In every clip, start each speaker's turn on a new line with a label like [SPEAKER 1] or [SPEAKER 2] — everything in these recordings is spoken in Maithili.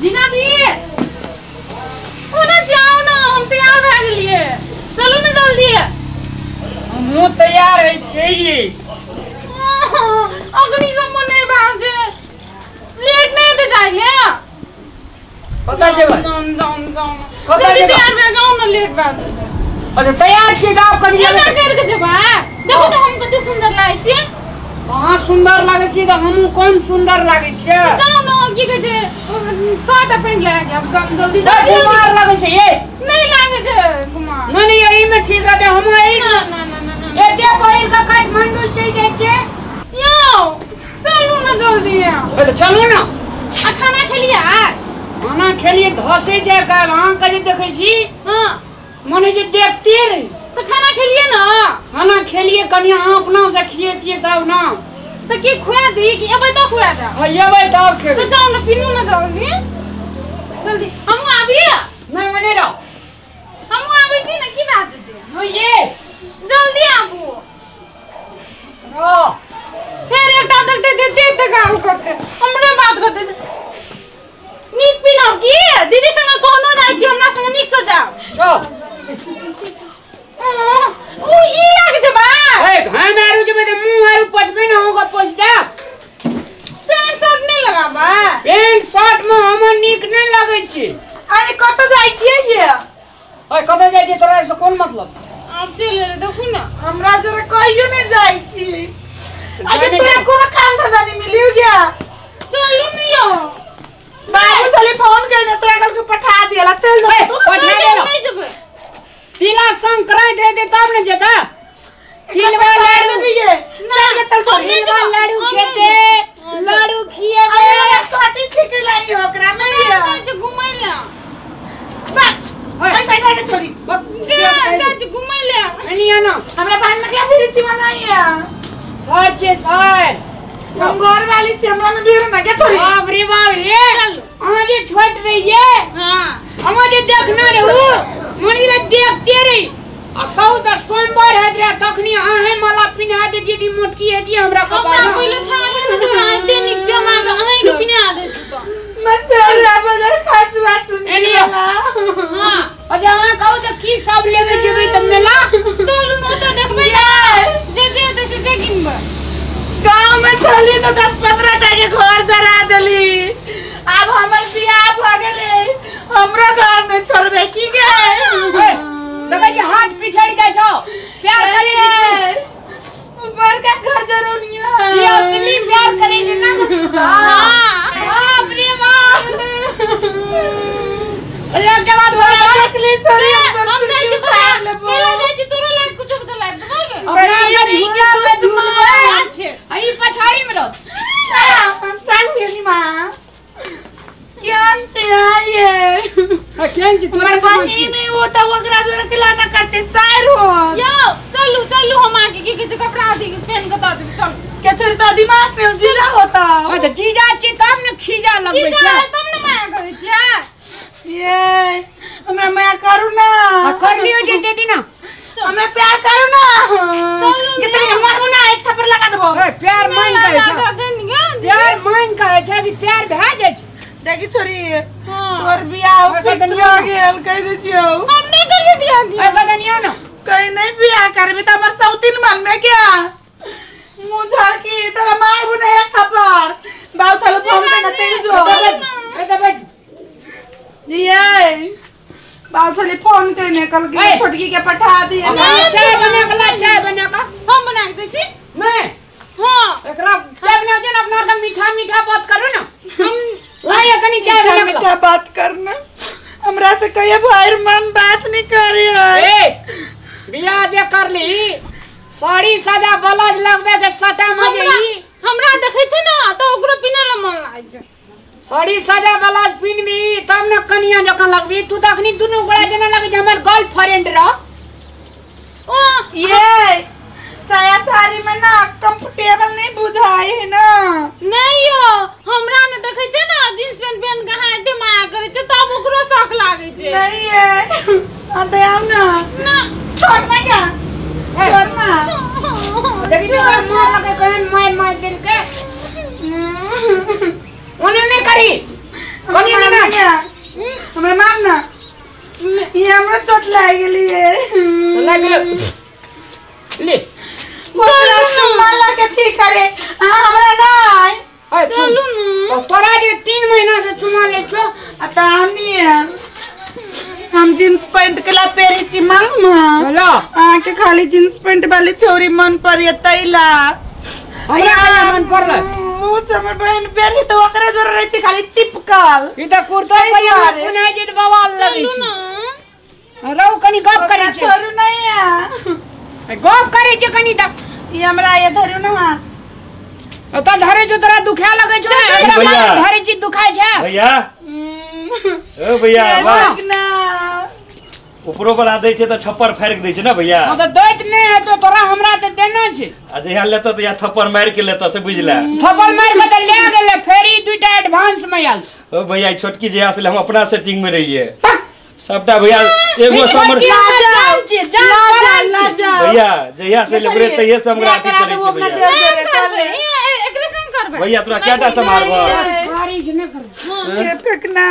[SPEAKER 1] जीजाजी कोना जाओ ना, हम तैयार भए गेलियै, चलू ने जल्दी।
[SPEAKER 2] हमहूँ तैयार होइ छियै।
[SPEAKER 1] अग्नि सब मने भए छै, लेट नहि हेतै जाइ ले।
[SPEAKER 2] कतऽ जेबै?
[SPEAKER 1] जाउ जाउ जाउ,
[SPEAKER 2] कतऽ
[SPEAKER 1] जल्दी
[SPEAKER 2] जेबै?
[SPEAKER 1] तैयार भए जाउ ने, लेट भए जेबै।
[SPEAKER 2] अच्छा तैयार छियै तऽ आब कनि
[SPEAKER 1] एना करि के जेबै? देखू तऽ हम कते सुन्दर लागै छियै।
[SPEAKER 2] अहाँ सुन्दर लागै छियै तऽ हमहूँ कम सुन्दर लागै छियै?
[SPEAKER 1] जाउ ने, की कहै छै, शर्ट आ पेंट लगा के आब जाउ जल्दी।
[SPEAKER 2] बड़
[SPEAKER 1] जल्दी
[SPEAKER 2] बीमार लागै छै ये।
[SPEAKER 1] नहि लागै छै कुमार।
[SPEAKER 2] नहि नहि, एहिमे ठीक रहतै, हमहूँ एहि
[SPEAKER 1] ना ना ना ना ना।
[SPEAKER 2] एते पहिर कऽ काठमांडू चलि जाइ छियै।
[SPEAKER 1] यौ चलू ने जल्दी।
[SPEAKER 2] ए तऽ चलू ने।
[SPEAKER 1] आ खाना खेलियै?
[SPEAKER 2] खाना खेलियै, धसै छै काल्हि। अहाँ कहियो देखै छी?
[SPEAKER 1] हाँ।
[SPEAKER 2] मने जे देखते रही।
[SPEAKER 1] तऽ खाना खेलियै ने?
[SPEAKER 2] खाना खेलियै, कनि अहाँ अपना से खियैतियै तब ने।
[SPEAKER 1] तऽ की खुआ दी कि एबै तऽ खुआ देब?
[SPEAKER 2] हँ एबै तब
[SPEAKER 1] तऽ
[SPEAKER 2] खेबै।
[SPEAKER 1] जाउ ने, पीनू ने जल्दी जल्दी। हमहूँ आबियै?
[SPEAKER 2] नहि ओने रहो।
[SPEAKER 1] हमहूँ आबै छी ने, की भए जेतै?
[SPEAKER 2] नहि ये।
[SPEAKER 1] जल्दी आबू।
[SPEAKER 2] रह।
[SPEAKER 1] फेर एकटा देखते देखते एते गाल करते, हमरे बात करते। नीक पीनब की? दीदी संगे कहनो रहै छी, हमरा संगे नीक से जाउ।
[SPEAKER 2] चल।
[SPEAKER 1] उ ई लाग जेबै।
[SPEAKER 2] ए घाम आरू जेबै तऽ मुँह आरू पोछबै ने, अहाँके पोछि देब।
[SPEAKER 1] पैंट शर्ट नहि लगाबै?
[SPEAKER 2] पैंट शर्ट मे हमर नीक नहि लगै छै।
[SPEAKER 3] अरे कतऽ जाइ छियै ये?
[SPEAKER 2] ओए कतऽ जाइ छियै तोरा से कोन मतलब?
[SPEAKER 1] आब चलि एलै देखू ने।
[SPEAKER 3] हमरा जोरे कहियो नहि जाइ छी। अरे तोरा कोनो काम धंधा नहीं मिलियो गया?
[SPEAKER 1] चलू ने यौ।
[SPEAKER 3] बाबू चली फोन करने तोरा कल के पठा दियाला, चल जा
[SPEAKER 2] ए,
[SPEAKER 3] तू।
[SPEAKER 2] पठा देला।
[SPEAKER 1] नहि जेबै।
[SPEAKER 2] तिला संक्रांति हेतै तब ने जेता। तिलवा लाडू
[SPEAKER 3] लेबी ये। चल के चल छोड़ी।
[SPEAKER 2] तिलवा लाडू
[SPEAKER 1] हम नहि
[SPEAKER 2] खेते,
[SPEAKER 1] जेबै।
[SPEAKER 2] लाडू खिएबै।
[SPEAKER 3] अरे सोटी छिक लाई ओकरा में ये।
[SPEAKER 1] जाइ छै घुमै लए।
[SPEAKER 3] बक ऐसा साइड के छोड़ी।
[SPEAKER 1] जाइ छै घुमै लए।
[SPEAKER 2] एनी आना।
[SPEAKER 3] हमरा बहन में क्या भीड़ छी मनाई है?
[SPEAKER 2] सर छै सर।
[SPEAKER 3] हम घर वाली छी, हमरा में भीड़ ना क्या छोड़ी?
[SPEAKER 2] बाप रे बाप रे।
[SPEAKER 1] चलू।
[SPEAKER 2] अहाँ जे छोट रहियै,
[SPEAKER 1] हाँ।
[SPEAKER 2] हम जे देखना रहू, मनी ले देखते रही। आ कहू तऽ सोमवार होइत रहे तखनी अहें माला पिन्हा दैतियै दी मोटकी हेतियै हमरा
[SPEAKER 1] हमरा
[SPEAKER 2] कपार में।
[SPEAKER 1] पहिले थाहे ने जोड़ा एते नीक छै, हमरा आगे अहींके पिन्हा देती तऽ।
[SPEAKER 3] मैं चल रहा बाजार खाचवा टुंडी
[SPEAKER 2] एलियो।
[SPEAKER 3] वाला।
[SPEAKER 1] हाँ।
[SPEAKER 2] अच्छा अहाँ कहू तऽ की सब लेबै जेबै तऽ मेला?
[SPEAKER 1] चलू ने ओतऽ देखबै ने, जे जे हेतै से से किनबै।
[SPEAKER 3] गांव में चली तो 10-15 टा के घर जरा देली। अब हमर बियाह भ गेलै, हमरो घर नहीं छोड़बे की गे?
[SPEAKER 2] ए, देखै छी हाथ पिछड़ि जाइ छौ। प्यार करै छी तू।
[SPEAKER 3] बड़का घर जरौनिया।
[SPEAKER 2] ई असली प्यार करै छै ना।
[SPEAKER 1] हाँ।
[SPEAKER 2] बाप रे बाप। एक बात
[SPEAKER 3] तोरा
[SPEAKER 2] बोल।
[SPEAKER 3] देखली छोरी, हम
[SPEAKER 1] हम जाइ छी
[SPEAKER 3] उखाड़
[SPEAKER 1] तोरा
[SPEAKER 3] लेबो।
[SPEAKER 1] मेला जाइ छी, तोरो लाग कुछो कुछो लाग देबै गे।
[SPEAKER 2] अपना अपना झूला पे झूलबै।
[SPEAKER 1] अच्छे।
[SPEAKER 2] आ ई पछाड़ी में रहत।
[SPEAKER 3] हम चल गेली माँ। केहन छै ये?
[SPEAKER 2] आ केहन छी तोरा?
[SPEAKER 3] हमर बहिन है, ओ तऽ ओकरा जोरे के लाना करते सार हो।
[SPEAKER 1] यौ चलू चलू, हम आके की कहै छै कपड़ा अथी पेन के दऽ देबै, चलू।
[SPEAKER 3] के छोरी तो दिमाग पे जीजा होता।
[SPEAKER 2] आ तऽ जीजा छी तब ने खीजा
[SPEAKER 1] की
[SPEAKER 2] लगबै
[SPEAKER 1] जाइ
[SPEAKER 2] छै।
[SPEAKER 1] तब ने माया करै छियै।
[SPEAKER 3] ये हमरा माया करू ना।
[SPEAKER 2] आ कर लियो जे दे दी ना।
[SPEAKER 3] हमरा प्यार करू ना।
[SPEAKER 1] चलू
[SPEAKER 3] के
[SPEAKER 1] ने।
[SPEAKER 3] तनी मारबो ना, एक थप्पड़ लगा देबो।
[SPEAKER 2] ए प्यार मान के
[SPEAKER 1] लगा
[SPEAKER 2] छै।
[SPEAKER 1] देन गे।
[SPEAKER 2] प्यार मान के छै, अभी प्यार भए जाइ छै।
[SPEAKER 3] देखी छोरी,
[SPEAKER 1] हाँ।
[SPEAKER 3] तोर बियाह
[SPEAKER 2] ओए,
[SPEAKER 3] फिक्स
[SPEAKER 2] कदनिया।
[SPEAKER 3] भ गेल, कह दै छियौ।
[SPEAKER 1] हम नहि करबै बियाह
[SPEAKER 2] ए
[SPEAKER 1] दिया।
[SPEAKER 2] बदनिया ना।
[SPEAKER 3] कहीं नहीं बियाह करबी त हमर सौतीन मन में क्या मुंह झाड़की तोरा मारबो ना एक थप्पड़। बाऊ चलो फोन पे ना चल जो।
[SPEAKER 2] ए तऽ बैठ।
[SPEAKER 3] ये बाऊ चली फोन करने कल के
[SPEAKER 2] ए।
[SPEAKER 3] छोटकी के पठा दिए।
[SPEAKER 2] अपना चाय बना के ला, चाय बना के।
[SPEAKER 1] हम बना के दै छी।
[SPEAKER 2] नहीं
[SPEAKER 1] हाँ।
[SPEAKER 2] एकरा चाय बना दे ना, अपना के मीठा मीठा बात करू ना।
[SPEAKER 1] हम
[SPEAKER 2] लाइए कनी चाय
[SPEAKER 3] मीठा
[SPEAKER 2] बना के ला।
[SPEAKER 3] मीठा बात करना, हमरा से कहिए भाई मन बात नहीं करी है।
[SPEAKER 2] ए बियाह जे करली साड़ी सादा ब्लाउज लगबे के सटा में
[SPEAKER 1] हमरा
[SPEAKER 2] जे ई
[SPEAKER 1] हमरा देखै छै ने तऽ ओकरो पिन्है लए मन लागै छै।
[SPEAKER 2] साड़ी सादा ब्लाउज पिन्हबी तब ने कनिया जकाँ लगबी। तू तऽ अखनी दुनू गोड़ा जेना लगै छै हमर गर्लफ्रेंड रह।
[SPEAKER 1] ओ
[SPEAKER 3] ये साया साड़ी में ना कंफर्टेबल नहीं बुझाए है ना।
[SPEAKER 1] नहीं यो, हमरा ने देखै छै ने जींस पैंट पहन के हाथ एते माया करै छै तब ओकरो शौक लागै छै।
[SPEAKER 3] नहीं है आते आओ ना।
[SPEAKER 1] ना।
[SPEAKER 3] छोड़ना क्या, छोड़ना।
[SPEAKER 2] देखी तो ओकरा मार लगे केहन मार मार देलकै। ओने नहि करी कनी।
[SPEAKER 3] मार
[SPEAKER 2] ना।
[SPEAKER 3] हमरा मार ना ये हमरा चोट लाग गेली है
[SPEAKER 2] लाग गेल ले
[SPEAKER 3] बोला चुम्मा ला के ठीक करे हां हमरा नहीं
[SPEAKER 1] चलू ना
[SPEAKER 2] तोरा जे 3 महीना से चुमा ले छो
[SPEAKER 3] आ त हम जींस पैंट के ला पेरी छी मामा
[SPEAKER 2] हेलो
[SPEAKER 3] आ के खाली जींस पैंट वाली छोरी मन पर तैला
[SPEAKER 2] हमरा मन परले
[SPEAKER 3] उ हमर बहन पेरी त ओकरे जोर रहे छी खाली चिपकल
[SPEAKER 2] ई त कुर्ता पर पुना जे बवाल लगै
[SPEAKER 1] चलू ना
[SPEAKER 2] रहू कनी गप करै छी
[SPEAKER 3] छोरू नहीं है
[SPEAKER 2] गप करै छी कनी त
[SPEAKER 3] ई हमरा ये धरू ना हाथ
[SPEAKER 2] त धरे जो तोरा दुखाय लगै छौ ने हमरा धरे छी दुखाय छै
[SPEAKER 4] भैया ओ भैया वाह ऊपरो वाला दै छै त छप्पर फाड़ि के दै छै ना भैया
[SPEAKER 2] हां त दैत नै है तो तोरा हमरा त देना छै
[SPEAKER 4] आ जहिया लेतो त या थप्पड़ मारि के लेतो से बुझला
[SPEAKER 2] थप्पड़ मारि के त ले गेलै फेरी दुईटा एडवांस में आयल
[SPEAKER 4] ओ भैया छोटकी जहिया से हम अपना सेटिंग में रहिए सबटा भैया एगो समर भैया जहिया से लेबरे तहिया से हमरा अथी करै छै भैया
[SPEAKER 1] एकरे संग करबै
[SPEAKER 4] भैया तोरा केटा समारबो
[SPEAKER 2] बारिश नै करबै
[SPEAKER 3] के फेकना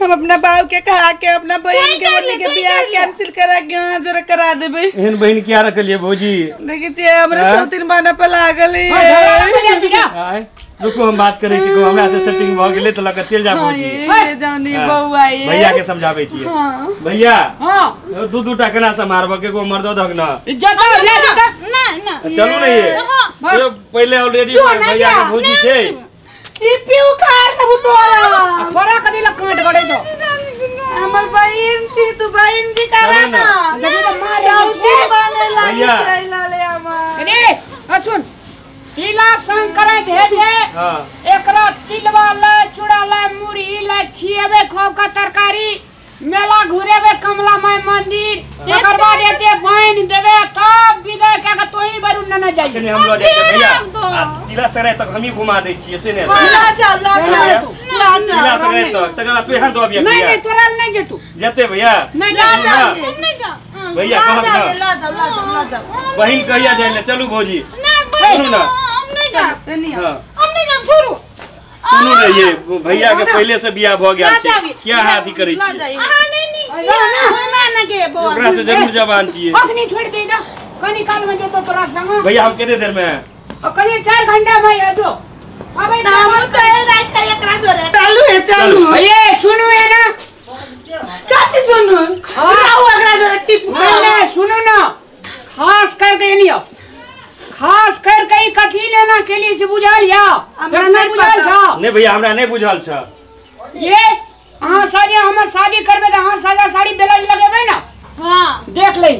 [SPEAKER 3] हम अपना बाऊ के कहा के अपना बहन के बोले के बियाह कैंसिल करा के जरा करा देबे
[SPEAKER 4] एहन बहन किया रखलिए भौजी
[SPEAKER 3] देखै छियै हमरा सौतीन बना पर लागल है
[SPEAKER 4] हां रुको हम बात करै छी को हमरा से सेटिंग भ गेलै त लक चल जा भौजी
[SPEAKER 3] ये जानी बौआ ये
[SPEAKER 4] भैया के समझाबै छियै भैया
[SPEAKER 2] हां
[SPEAKER 4] दू दू टा केना समारब के को मर्द धक ना
[SPEAKER 2] जता ले जता
[SPEAKER 1] ना ना
[SPEAKER 4] चलू ने ये पहले ऑलरेडी भैया के भौजी छै
[SPEAKER 3] ई पिउ खार सब तोरा
[SPEAKER 2] तोरा कदी लग काट गड़े छौ
[SPEAKER 3] हमर बहिन छी तू बहिन जी करा ना
[SPEAKER 2] देखी त मार
[SPEAKER 3] सौतीन बने लागी चल ले हमर
[SPEAKER 2] अरे आ सुन तिला संक्रांति हेते
[SPEAKER 4] हां
[SPEAKER 2] एकरा तिलवा ले चूड़ा ले मुरही ले खिएबे खूब का तरकारी मेला घुरेबे कमला माई मंदिर एकर बाद एते बाइन देबे तब विदाई के के तोही बरु न न जाई
[SPEAKER 4] कनी हम ल जाय भैया आ तिला संक्रांति तक हमही घुमा दै छियै से ने
[SPEAKER 3] ला जाओ ला जाओ ला जाओ
[SPEAKER 4] तिला संक्रांति तक तकर बाद तू एहन दो अबिया
[SPEAKER 2] नहीं नहीं तोरा नहीं जेतू
[SPEAKER 4] जेते भैया
[SPEAKER 2] नहीं
[SPEAKER 3] ला जाओ
[SPEAKER 1] हम नहीं जाओ
[SPEAKER 4] भैया कहब
[SPEAKER 3] ना ला जाओ ला जाओ ला जाओ
[SPEAKER 4] बहिन कहिया जाय ले चलू भौजी
[SPEAKER 1] ना
[SPEAKER 4] सुनू ना
[SPEAKER 1] हम नहीं जाब
[SPEAKER 4] हां
[SPEAKER 1] हम नहीं जाब छोड़ू
[SPEAKER 4] सुनू रे ये भैया के पहले से बियाह भ गेल छै क्या हाथी करै छी
[SPEAKER 1] हां नहीं नहीं
[SPEAKER 4] ओकरा से जरूर जवान छियै
[SPEAKER 2] अखनी छोड़ दे दा कनी काल में जेतो तोरा संग
[SPEAKER 4] भैया हम केते देर में
[SPEAKER 2] कनी 4 घंटा में आजो अबे
[SPEAKER 3] हम चल जाय छै एकरा जोरे चालू है चालू
[SPEAKER 2] ये सुनू है ना
[SPEAKER 3] कथि सुनू राहु एकरा जोरे चिपकल
[SPEAKER 2] ना सुनू ना खास करके नहीं आओ खास करके कथी लेना के लिए से बुझल या
[SPEAKER 3] हमरा नहीं
[SPEAKER 2] बुझल छ
[SPEAKER 4] नहीं भैया हमरा नहीं बुझल छ
[SPEAKER 2] ये अहाँ साड़ी हम शादी करबे त अहाँ सादा साड़ी ब्लाउज लगेबे ना
[SPEAKER 1] हां
[SPEAKER 2] देख ले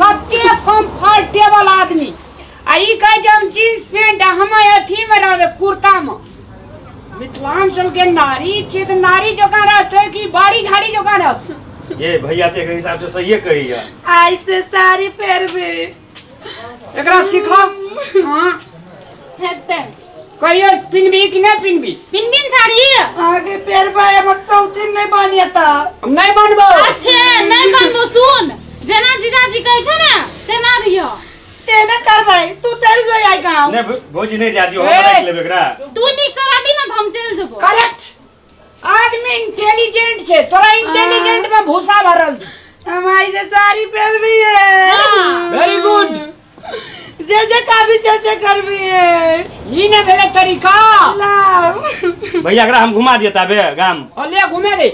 [SPEAKER 2] कते कंफर्टेबल आदमी आ ई कहै छै हम जींस पैंट हम अथी में रहबे कुर्ता में मिथिलांचल के नारी छै त नारी जकाँ रहतै कि बाड़ी झाड़ी जकाँ रहतै
[SPEAKER 4] ये भैया त एकर हिसाब से सहीए कहैया
[SPEAKER 3] आई से साड़ी पहिरबे
[SPEAKER 2] एकरा सिखो हां
[SPEAKER 1] हेतै
[SPEAKER 2] कहियो पिनबी कि नहीं पिनबी
[SPEAKER 1] पिनबी साड़ी
[SPEAKER 3] आगे पहिरबै हमर सौतीन नहीं बनिए त
[SPEAKER 2] नहीं बनबो
[SPEAKER 1] अच्छे नहीं बनबो सुन जेना जीजाजी कहै छै ने तेना रहियो
[SPEAKER 3] तेना करबै तू चल जो आई गांव
[SPEAKER 4] नहीं भौजी नहीं जा दियो हम राख लेबै एकरा
[SPEAKER 1] तू नीक से रहबी ना त हम चल जेबो
[SPEAKER 2] करेक्ट आदमी इंटेलिजेंट छै तोरा इंटेलिजेंट में भूसा भरल
[SPEAKER 3] हम आई से साड़ी पहिरबी है
[SPEAKER 2] वेरी गुड
[SPEAKER 3] जे जे काबी से जे करबी है
[SPEAKER 2] ई ने भेलै तरीका
[SPEAKER 3] लाओ
[SPEAKER 4] भैया एकरा हम घुमा दिए ताबे गाम
[SPEAKER 2] ले घुमे दे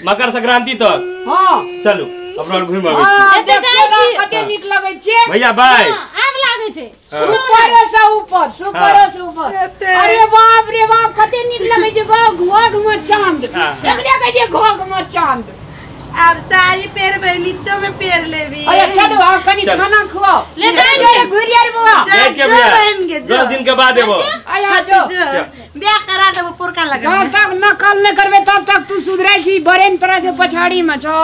[SPEAKER 4] मकर संक्रांति तक
[SPEAKER 2] हां
[SPEAKER 4] चलू अपना और घुमि आबै छी
[SPEAKER 1] एते जाइ छी
[SPEAKER 2] कते नीक लगै छै
[SPEAKER 4] भैया बाय
[SPEAKER 1] आब लागै छै
[SPEAKER 2] सुपर से ऊपर सुपर से ऊपर अरे बाप रे बाप कते नीक लगै छै घोघ में चांद एकरे कहै छै घोघ में चांद
[SPEAKER 3] अब साड़ी पहिरबै नीचो में पहिर लेबी
[SPEAKER 2] अरे चलू आ कनी खाना खुआओ
[SPEAKER 1] ले जाइ छी
[SPEAKER 2] घुरिया रे बौआ
[SPEAKER 4] जाइ के भैया 10 दिन के बाद एबो
[SPEAKER 2] आया जो
[SPEAKER 3] बियाह करा देबो पुरका लगा
[SPEAKER 2] जब तक नकल नहीं करबे तब तक तू सुधरै छी बरेन तरह से पछाड़ी में छौ